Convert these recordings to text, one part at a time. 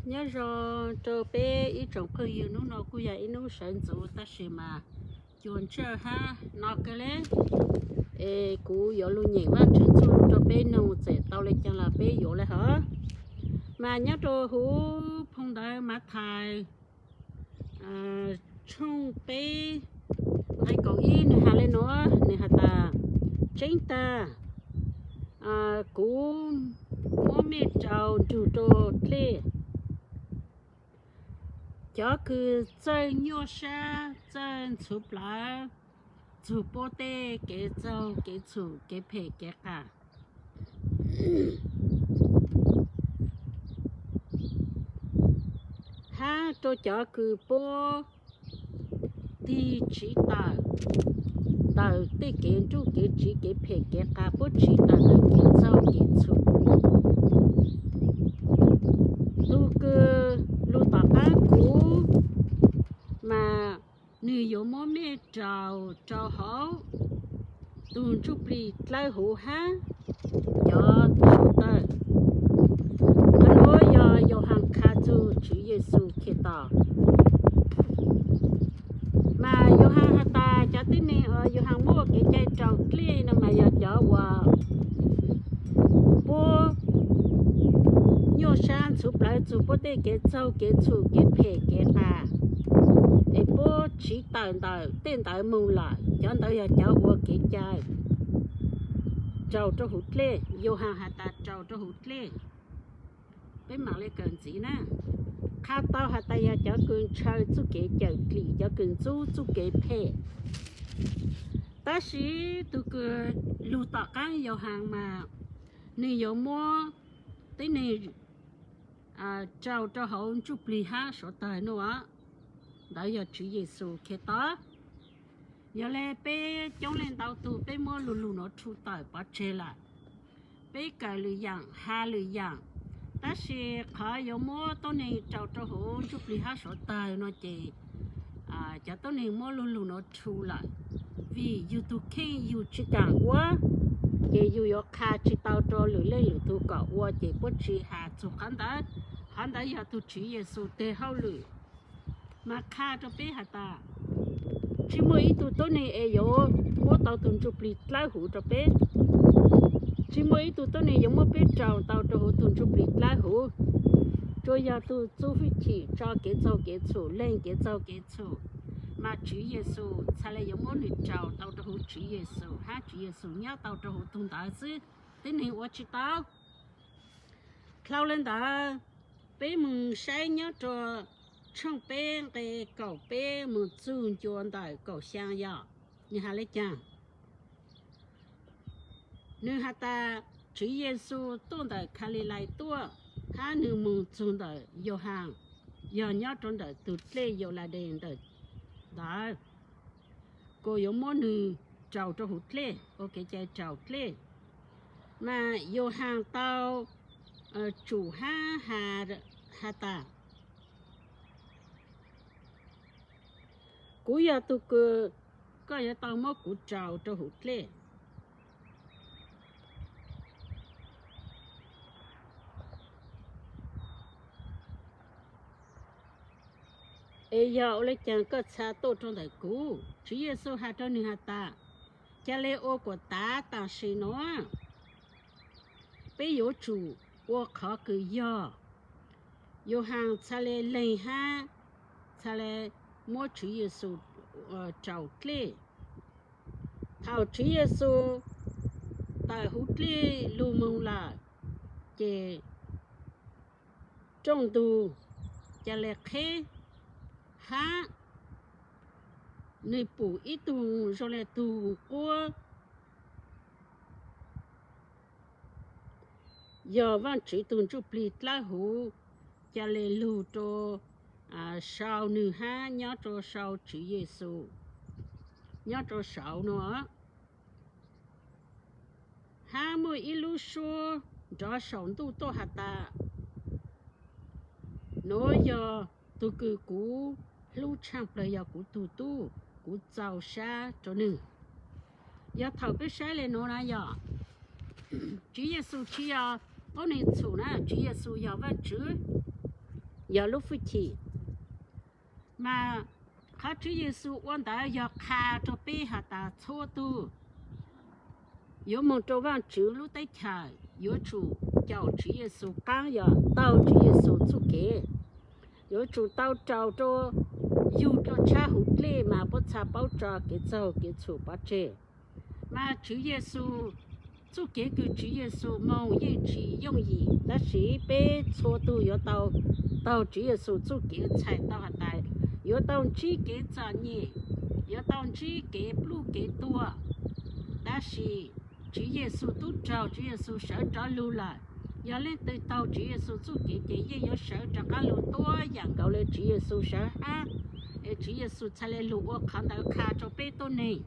Nyob zoo rau peb ib tsoom phooj ywg, hnub no kuj yog ib hnub sawv ntxuv tab sis mas cua ntsawj hab no kawg le. Es kuv yuav lug nyeem Vajtswv txuj lug rau peb noog txawm tau le caag los peb yuav le hov. Mas nyob rau huv phoo ntawv Mathais tshooj peb nqe kaum ib nwg has le nuav, nwg has tas, tseeb tag kuv muab mej rau nrug rau dlej, cov kws txawj nyuaj sab txawj ntxhuv plawv txug puab tej kev txaug kev txhum kev phem kev qas, hab rau cov kws puab tig tsiv tawm ntawm tej kev nruj kev tsiv kev phem kev qas, puab tsiv tawm ntawm kev txaug kev txhum. Tug kws lug tom qaab kuv, mas nwg yuav muab mej rau rau hauv tug ntsuj plig dlawb huv hab cov suav tawg. Qhov nuav yog Yauhas qha txug Tswv Yexus Khetos. Mas Yauhas has tas cov tib neeg, Yauhas muab ua kev cai raus dlej no mas yog cov uas puab nyuaj sab ntxhuv plawv txug puab tej kev txaug kev txhum kev phem kev qas, es puab tsiv tawm ntawm tej ntawd moog lawm, cov ntawd yog cov ua kev cai raus rau huv dlej. Yauhas has tas raus rau huv dlej, peb mam le kawm ntxiv na. Qha tau has tas yog cov kws ntshaw txuj kev cawm dlim, cov kws ntxub txuj kev phem. Tab sis tug kws lug tom qaab Yauhas mas nwg yuav muab tib neeg rau rau hauv ntsuj plig hab suav tawg nuav, ntawd yog Tswv Yexus Khetos. Yog le peb coob leej ntau tug peb muab lug lug nuav rhu tawm pov tseg lawm, peb kawm lwm yaam has lwm yaam, tab sis qhov yuav muab tuab neeg rau rau huv ntsuj plig hab suav tawg no ces cov tuab neeg muab lug lug nuav rhu lawm, vim yug tug kheej yug tsi kaam ua, ces yug yuav qha tsi tau rau lwm leej lwm tug kom ua ces puab tsi has txug qhov ntawd. Qhov ntawd yog tug Tswv Yexus teg hauj lwm mas qha rau peb has tas tsi muaj ib tug tuab neeg es yuav muab tau tug ntsuj plig dlawb huv rau peb, tsi muaj ib tug tuab neeg yuav muab peb rau tau rau huv tug ntsuj plig dlawb huv. Tsuas yog tug txuj fwj chim tso kev txaug kev txhum leeg kev txaug kev txhum, mas Tswv Yexus txhad le yuav muab nwg rau tau rau huv Tswv Yexus hab Tswv Yexus nyob tau rau huv tug ntawd xwb, tib neeg ua tsi tau. Dlhau le ntawd, peb moog saib nyob rua tshooj peb nqe kaum peb moog txug ncua ntawm kaum xyaa yog nwg has le caag. Nwg has tas Tswv Yexus tuaj ntawm Kalilais tuaj, hab nwg moog txug ntawm Yauhas, yog nyob rua ntawm tug dlej Yaulades ntawm ntawd, kuas yuav muab nwg rau rua huv dlej, ua kev cai rau dlej. Mas Yauhas tau tsum hab has tas, kuv yog tug kws koj yuav tau muab kuv rau rua huv dlej. Es yog ua le caag koj txha tuaj rua ntawm kuv? Tswv Yexus has rua nwg has tas, ca le ua kuas tav tam sim nuav, peb yuav tsum ua qhov kws yog. Yauhas txha le leeg hab txha le muab Tswv Yexus rau dlej. Thaum Tswv Yexus tawm huv dlej lug moog lawm, ces rooj ntug ca le qheb, hab nwg pum ib tug zoo le tug quab, yog Vaajtswv tug Ntsuj Plig dlawb huv, ca le lug rua sau nwg hab nyob rua sau Tswv Yexus nyob rua saud nuav. Hab muaj ib lub suab nrov saum ntuj tuaj has tas, nuav yog tug kws kuv hlub tshaaj plawg, yog kuv tug tub, kuv txaus sab rua nwg. Yog thaum peb saib le nuav na yog Tswv Yexus tsi yog tuab neeg txhum na, Tswv Yexus yog Vaajtswv. yog lub hwj chim. Mas qhov Tswv Yexus ua ntawd yog qha rau peb has tas txhua tus yuav moog rau Vaajtswv lub teb chaws yuav tsum caum Tswv Yexus qaab, yog taug Tswv Yexus txuj kev, yuav tsum tau raug rau yug dlua tshab huv dlej mas puab txhaj paub tso kev txaug kev txhum pov tseg. Mas Tswv Yexus, txuj kev kws Tswv Yexus moog yeej tsis yooj yim, tab sis peb txhua tug yuav tau taug Tswv Yexus txuj kev txhais tau has tas yuav tau ntsib kev txom nyem, yuav tau ntsib kev pluj kev tuag. Tab sis Tswv Yexus tub raug, Tswv Yexus sawv rov lug lawm. Yog leej twg taug Tswv Yexus txuj kev ces yeej yuav sawv rov qaab lug tuab yaam nkaus le Tswv Yexus sawv hab. Es Tswv Yexus txhaj le lug ua qhov ntawd qha rau peb tuab neeg,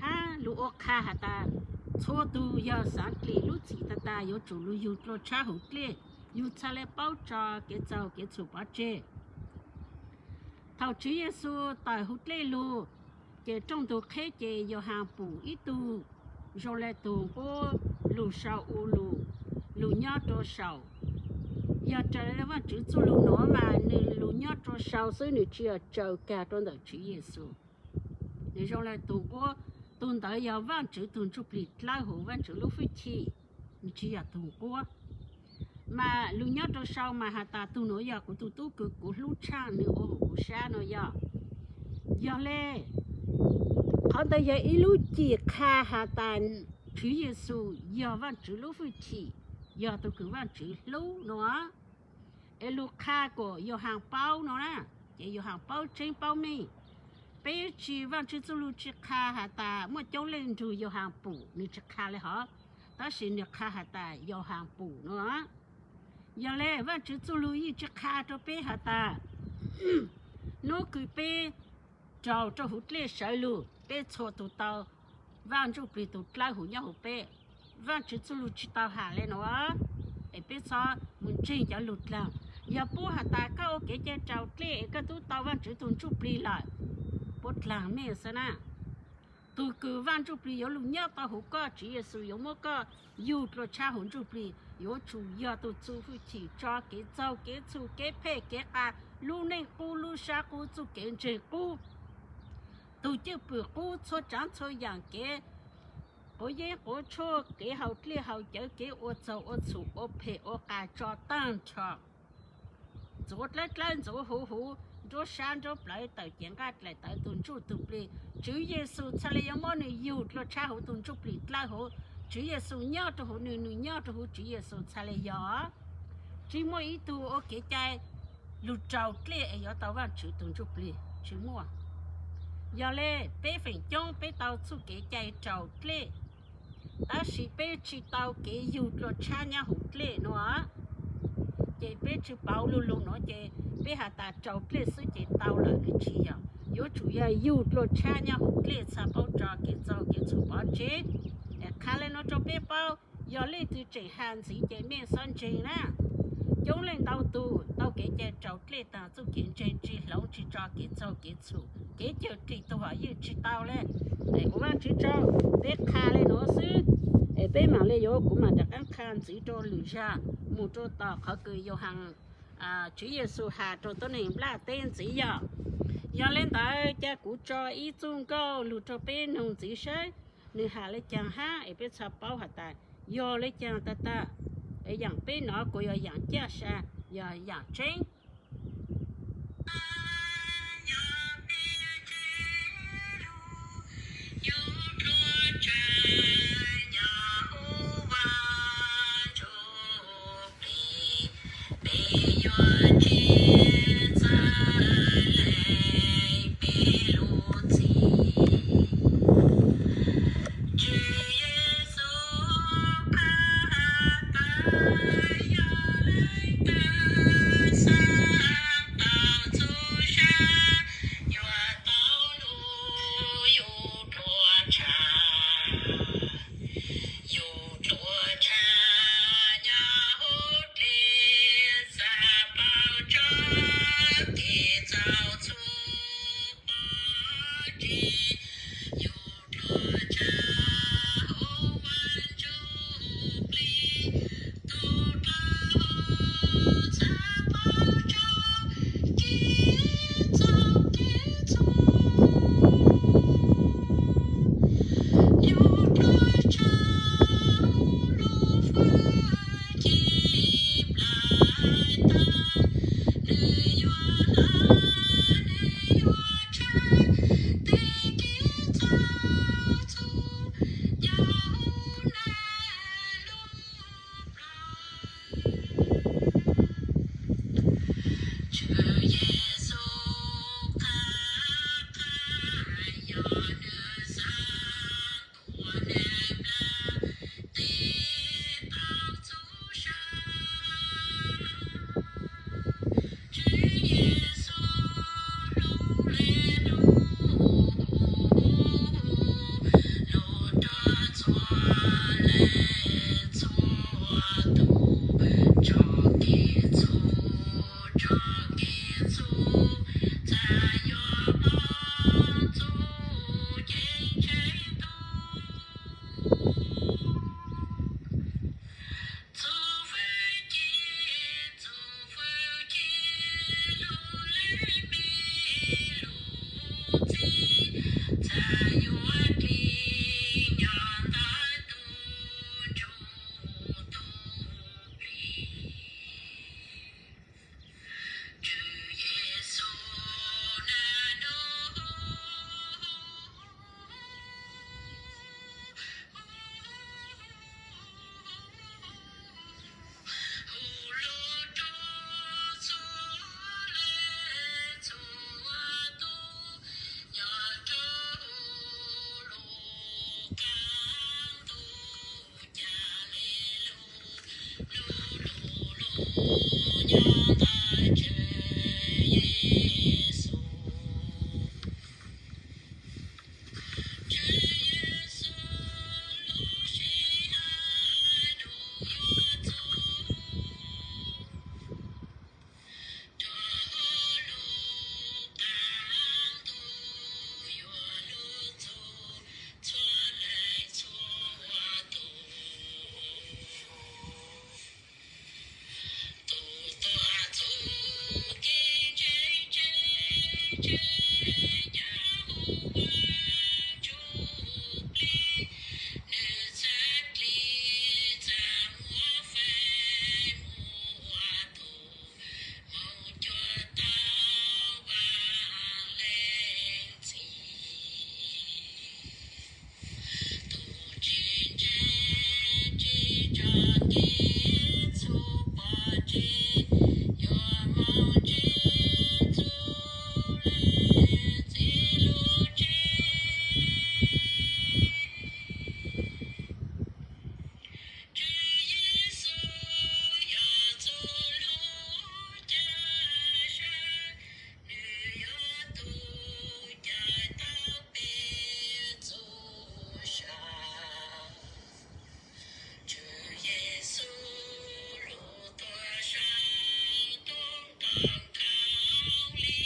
hab lug ua qha has tas txhua tug yog xaav dlim lub txim tag tas yuav tsum lug yug dlua tshab huv dlej, yug txhaj le paub tso kev txaug kev txhum pov tseg. Thaum Tswv Yexus tawm huv dlej lug, ces rooj ntug qheb ces Yauhaas pum ib tug zoo le tug nquab lug sau u lug, lug nyob rua saum. Yog raws le Vaajtswv txuj lug nuav mas nwg lug nyob rua sau xwb, nwg tsi yog tsaws kag rua ntawm Tswv Yexus. Nwg zoo le tug nquab, tug ntawd yog Vaajtswv tug ntsuj plig dlawb huv, Vaajtswv lub hwj chim, nwg tsi yog tug nquab. Mas lug nyob rua sau mas has tas tug nuav yog kuv tug tub kws kuv hlub tshaaj, nwg ua huv kuv sab nuav yog. Yog le, qhov ntawd yog ib lub cim qha has tas Tswv Yexus yog Vaajtswv lub hwj chim, yog tug kws Vaajtswv hlub nuav. Es lug qha kuas Yauhaas paub nuav na, ces Yauhaas paub tseeb paub meej. Peb tsi, Vaajtswv txuj lug tsi qha has tas muaj coob leej nrug Yauhaas pum, nwg tsi qha le hov, tab sis nwg qha has tas Yauhaas pum nuav. Yog le, Vaajtswv txuj lug yeej tsi qha rua peb has tas nub kws peb raug rua huv dlej sawv lug, peb txhua tug tau Vaaj Ntsuj Plig tug dlawb huv nyob huv peb. Vaajtswv txuj lug tsi tau has le nuav, es peb txhob mus ntseeg cov lug dlaag. Yog puab has tas koj ua kev cai raus dlej es koj tub tau Vaajtswv tug Ntsuj Plig lawm, puab dlaag mej xwb na. Tug kws Vaaj Ntsuj Plig yuav lug nyob tau huv koj, Tswv Yexus yuav muab koj yug dlua tshab huv Ntsuj Plig, yuav tsum yog tug txuj hwj chim tso kev txaug kev txhum, kev phem kev qas, lub neej qub, lub sab qub, txuj kev ntseeg qub, tug cwj pwm qub, txhua tsaav txhua yaam, kev quav yeeb quav tshuaj, kev haus dlej haus cawv, kev ua txaug ua txhum, ua phem ua qas tso taag nrho. Ntxuav dlawb dlawb, ntxuav huv huv, nruab sab nruab plawv, tawm cev nqaj dlaim tawv, tug ntsuj tug plig, Tswv Yexus txhaj le yuav muab nwg yug dlua tshab huv tug Ntsuj Plig dlawb huv. Tswv Yexus nyob rua huv nwg, nwg nyob rua huv Tswv Yexus txhaj le yog. Tsi muaj ib tug ua kev cai lug raus dlej es yuav tau Vaajtswv tug Ntsuj Plig, tsi muaj. Yog le, peb feem coob peb tau txuj kev cai raus dlej, tab sis peb tsi tau kev yug dlua tshab nyob huv dlej nuav. Ces peb tsi pauv lu lug nuav ces peb has tas raus dlej xwb ces tau lawm, nws tsi yog. Yuav tsum yog yug dlua tshab nyob huv dlej txhaj paub tso kev txaug kev txhum pov tseg. Qha le nuav rua peb paub, yog leej twg tseem has ntxiv ces mej xob ntseeg na. Coob leej ntau tug tau kev cai raus dlej taag, txuj kev ntseeg tsi hloov tsi tso kev txaug kev txhum, kev cawm dim tug hom yeej tsi tau le. Es kuv Vaajtswv tsaug, peb qha le nuav xwb, es peb maam le yuav, kuv maam rov qaab qha ntxiv rua lwm zag, mus rua tom qhov kws Yauhaas, Tswv Yexus has rua tuab neeg nplaj teb ntxiv yog. Yog le ntawd ca kuv tso ib txuj nkauj lug rua peb noog ntxiv saib nwg has le caag hab es peb txhaj paub has tas yog le caag tag tag. Yaam peb nov kuj yog yaam caj sa, yog yaam tseeb. nco ntawm Tswv Yexus. Tswv Yexus lub sij hawm nus yuav txog, rau lub qab ntuj yuav hlub txhua leej txhua tus. Tus tuav txuj kev ntseeg tseeb tseeb, nco hu Vaj Ntsuj Plig, nws txhaj dlig txaj muag feem mus ua tus moog cuag tau Vaj Leej Txiv. Tus tsis ntseeg tsis tso nkev txhua pov tseg, yuav moog ntsib txuj leej txiv lub tsev. Tswv Yexus yog txuj lub ca sab, nws yog tus cawm tau peb txhua sam. Tswv Yexus lub tuam sab tub nkaus khaus li,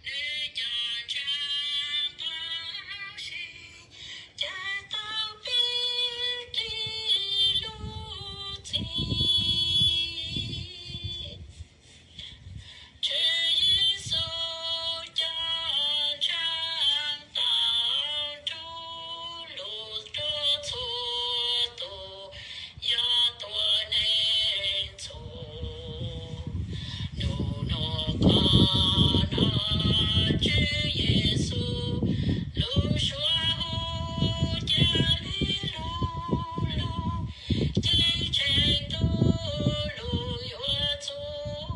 nws cov ntshav qab zib cawm tau peb dlig lub txim. Tswv Yexus cov ntshav tau nrug lug rua txhua tus yog tuam neeg txhua. Nub nua qhov no Tswv Yexus lub suab hu ca le lug lug, ceeb tsheej ntuj lug yuav txug,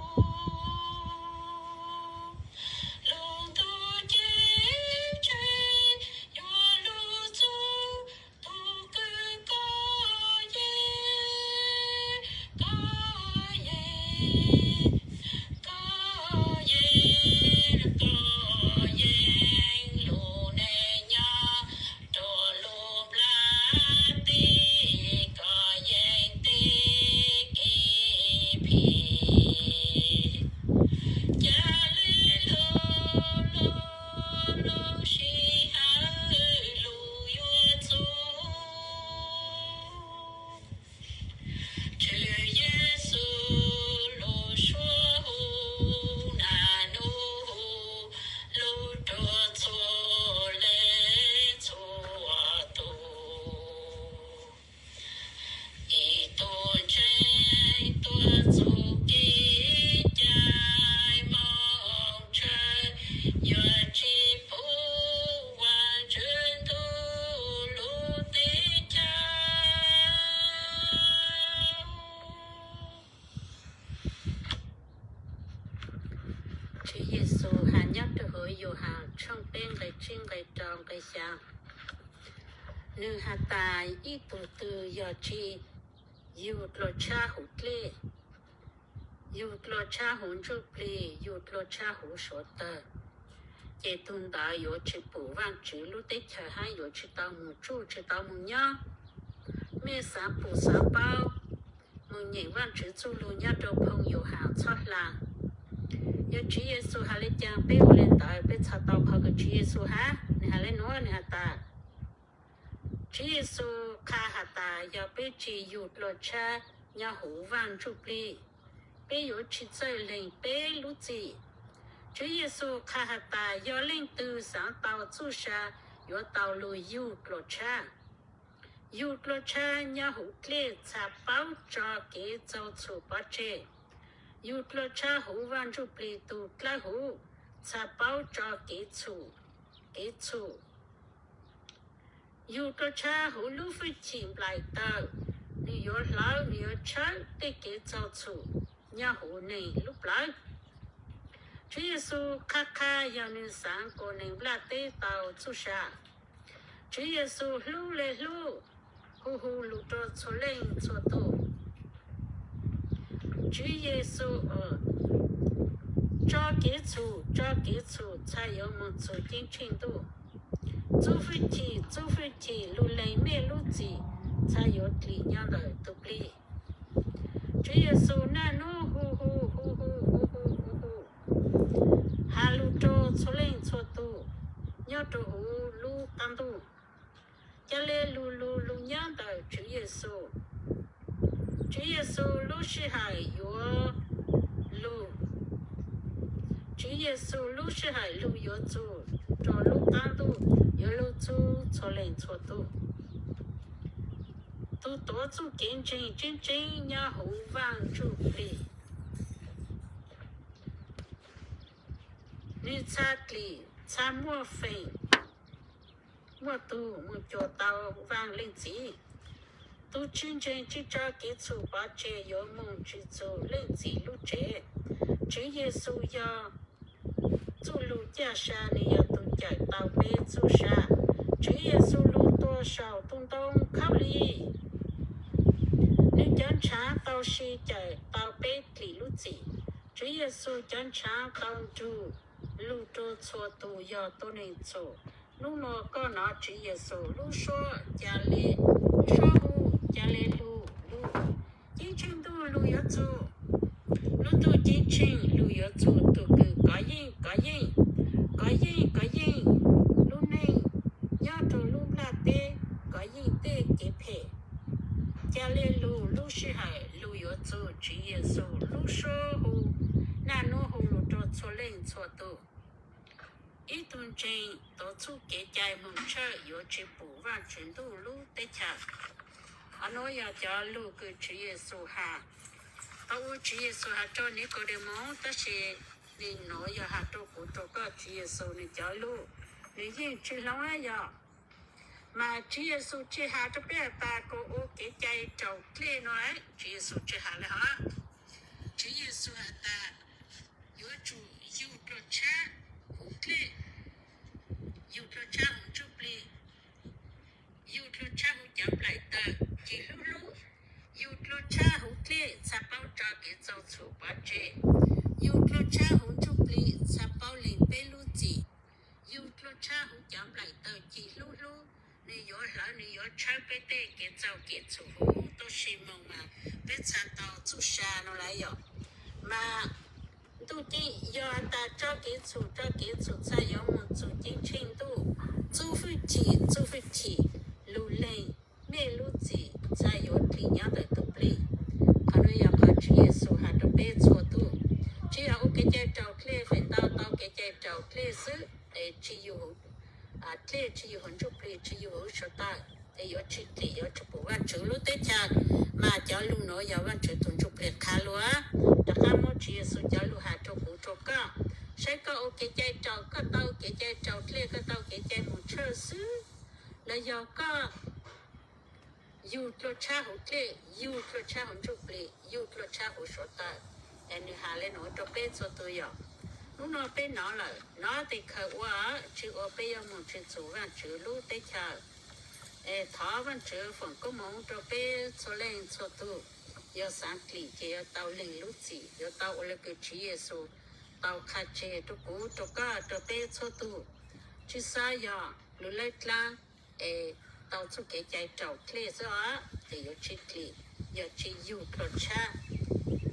lub ntuj ceeb tsheej yuav lug txug tug kws koj yeej, koj yeej, koj yeej, koj yeej lub neej nyob rua lub nplaj teb, koj yeej teb kev phim. Ca le lug lug lub sij hawm lug yuav txug, Tswv Yexus lub suab hu, naj nub hu lug rua txhua leej txhua tus. Ib tug ntseeg tuav txuj kev cai moog tsawg, yuav tsi pum Vaajtswv ntuj lub teb chaws. Tswv Yexus has nyob rua huv Yauhas tshooj peb nqe tsib nqe rau nqe xyaa. Nwg has tas, ib tug twg yog tsi yug dlua tshab huv dlej, yug dlua tshab huv ntsuj plig, yug dlua tshab huv suav tawg, ces tug ntawd yuav tsi pum Vaajtswv lub teb chaws hab yuav tsi tau moog tsuj tsi tau moog nyob. Mej xaav pum xaav paub, moog nyeem Vaajtswv txuj lug nyob rua phoo Yauhas txhob hlaa. Yog Tswv Yexus has le caag peb ua le ntawd, peb txhaj tau qhov kws Tswv Yexus has. Nwg has le nuav, nwg has tas, Tswv Yexus qha has tas yog peb tsi yug dlua tshab nyob huv Vaaj Ntsuj Plig, peb yuav tsi txawj lees peb lub txim. Tswv Yexus qha has tas yog leej twg xaav tau txuj sa yuav tau lug yug dlua tshab. Yug dlua tshab nyob huv dlej txhaj paub tso kev txaug txhum pov tseg. Yug dlua tshab huv Vaaj Ntsuj Plig tug dlawb huv txhaj paub tso kev txhum, kev txhum. Yug dlua tshab huv lub fwj chim nplaim tawg, nwg yuav hlawv, nwg yuav tshawb tej kev txaug txhum nyob huv neeg lub plawv. Tswv Yexus qha qha yog nwg xaav kuas neeg nplaj teb tau txuj sa. Tswv Yexus hlub le hlub, hu hu lug rua txhua leej txhua tug. Tswv Yexus tso kev txhum, tso kev txhum txhad yuav moog txug ceeb tsheej ntuj. Txuj fwj chim, txuj fwj chim lug lees mej lub txim txhad yuav dlim nyob ntawm tug plig. Tswv Yexus naj nub hu hu hu hu hu hu hu, has lug rua txhua leej txhua tug nyob rua huv lub qaab ntuj. Ca le lug lug lug nyob ntawm Tswv Yexus. Tswv Yexus lub sij hawm yuav lug, Tswv Yexus lub sij hawm lug yuav txug rua lub qaab ntuj, yuav lug txug txhua leej txhua tug. Tug tuav txuj kev ntseeg tseeb tseeb nyob huv Vaaj Ntsuj Plig, nwg txha dlim txha muaj feem, muaj tug moog cuag tau Vaaj Leej Txiv. Tug tsi ntseeg tsi tso kev txhum pov tseg yuav moog tsi txug Leej Txiv lub tsev. Tswv Yexus yog txuj lug caj sa, nwg yog tug cawm tau peb txuj sa. Tswv Yexus lug tuag saum tus ntoo khaub lig, nwg cov ntshaav tau si cawm tau peb dlim lub txim. Tswv Yexus cov ntshaav tau nrug lug rua txhua tug yog tuab neeg txhum. Nub nua koj nov Tswv Yexus lub suab ca le, lub suab hu ca le lug lug, ceeb tsheej ntuj lug yuav txug, lub ntuj ceeb tsheej lug yuav txug tug kws kov yeej kov yeej, kov yeej kov yeej lub neej nyob rua lub nplaj teb, kov yeej tej kev phem. Ca le lug lub sij hawm lug yuav txug Tswv Yexus lub suab hu, naj nub hu lug rua txhua leej txhua tug. Ib tug ntseeg tuav txuj kev cai moog tshawj yuav tsi pum Vaajtswv ntuj lub teb chaws. Qhov nuav yog cov lug kws Tswv Yexus has. Qhov uas Tswv Yexus has rua Nikaudemaus, tab sis nwg nuav yog has rua kuv rua koj. Tswv Yexus nwg cov lug, nwg yeej tsi hloov na yog. Mas Tswv Yexus tsi has rua peb has tas kuas ua kev cai raus dlej nua, Tswv Yexus tsi has le hov. Tswv Yexus has tas yuav tsum yug dlua tshab huv dlej, yug dlua tshab huv ntsuj plig, yug dlua tshab huv cov nplaim taws ci hlub hlub, yug dlua tshab huv dlej txhaj paub tso kev txaus txhum pov tseg, yug dlua tshab huv ntsuj plig txhaj paub lees peb lub txim, yug dlua tshab huv cov nplaim taws ci hlub hlub, nwg yuav hlawv, nwg yuav tshawb peb tej kev txaus kev txhum huv. Tub si moog mas peb txhaj tau txuj sa nua lawm yog. Mas ntuj ceeb yog has tas tso kev txhum, tso kev txhum txhaj yuav moog txug ceeb tsheej ntuj. Txuj fwj chim, txuj fwj chim lug lees mej lub txim txhaj yuav dlim nyob ntawm tug plig. Qhov nuav yog qhov Tswv Yexus has rua peb txhua tug. Tsi yog ua kev cai raus dlej, feem ntau tau kev cai raus dlej xwb es tsi yug dlej, tsi yug huv ntsuj plig, tsi yug huv suav tawg, es yuav tsi dlim, yuav tsi pum Vaajtswv lub teb chaws. Mas cov lug nuav yog Vaajtswv tug ntsuj plig qha lug. Rov qab muab Tswv Yexus cov lug has rua kuv rua koj, saib koj ua kev cai raus, koj tau kev cai raus dlej, koj tau kev cai moog tshawj xwb, los yog koj yug dlua tshab huv dlej, yug dlua tshab huv ntsuj plig, yug dlua tshab huv suav tawg. Es nwg has le nuav rua peb txhua tug yog, nub nua peb nov lawm, nov tes khaws ua, tsi ua peb yuav moog tsi txug Vaajtswv lub teb chaws. Es thov Vaajtswv foom koob moov rua peb txhua leej txhua tug, yog xaav dlim ces yuav tau lees lub txim, yuav tau ua le kws Tswv Yexus tau qha tseg rua kuv rua koj rua peb txhua tug. Tsi xaav yog lug lawb dlaab es tau txuj kev cai raus dlej xwb os, ces yuav tsi dlim, yog tsi yug dlua tshab.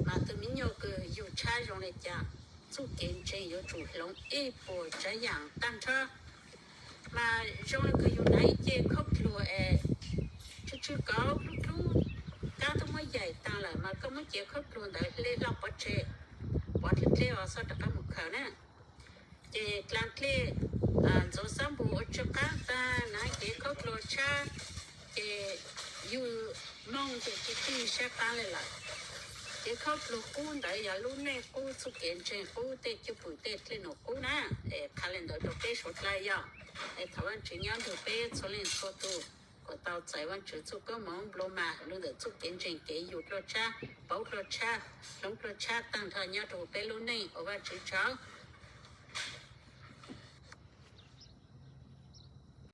Mas tug miv nyuas kws yug tshab zoo le caag, txuj kev ntseeg yuav tsum hloov ib puas tsaav yaam taag nrho. Mas zoo le kws yug hnav ib ce khaub dluag es tsw tsw kauv dlub dlub, kaab tub muab yaim taag lawm mas koj muab ce khaub dluag ntawd hle hlo pov tseg, pov dleb dleb os, xob rov qab moog khaws na. Ces dlaag dlej ntxuav xab npus ua tsw qaab taag, hnav ce khaub dluag tshab, ces yug moog ces tsi pheej sab qaab le lawm. Ces khaub dluag qub ntawd yog lub neej qub, txuj kev ntseeg qub, tej cwj pwm tej dlej num qub na. Es qha le ntawd rua peb suav dlawg yog, es thov Vaajtswv nyob nrug peb txhua leej txhua tug kom tau txais Vaajtswv txuj koob moov nplua mag lug ntawm txuj kev ntseeg, kev yug dlua tshab, pauv dlua tshab, hloov dlua tshab taag nrho nyob rua peb lub neej ua Vaajtswv tsaug.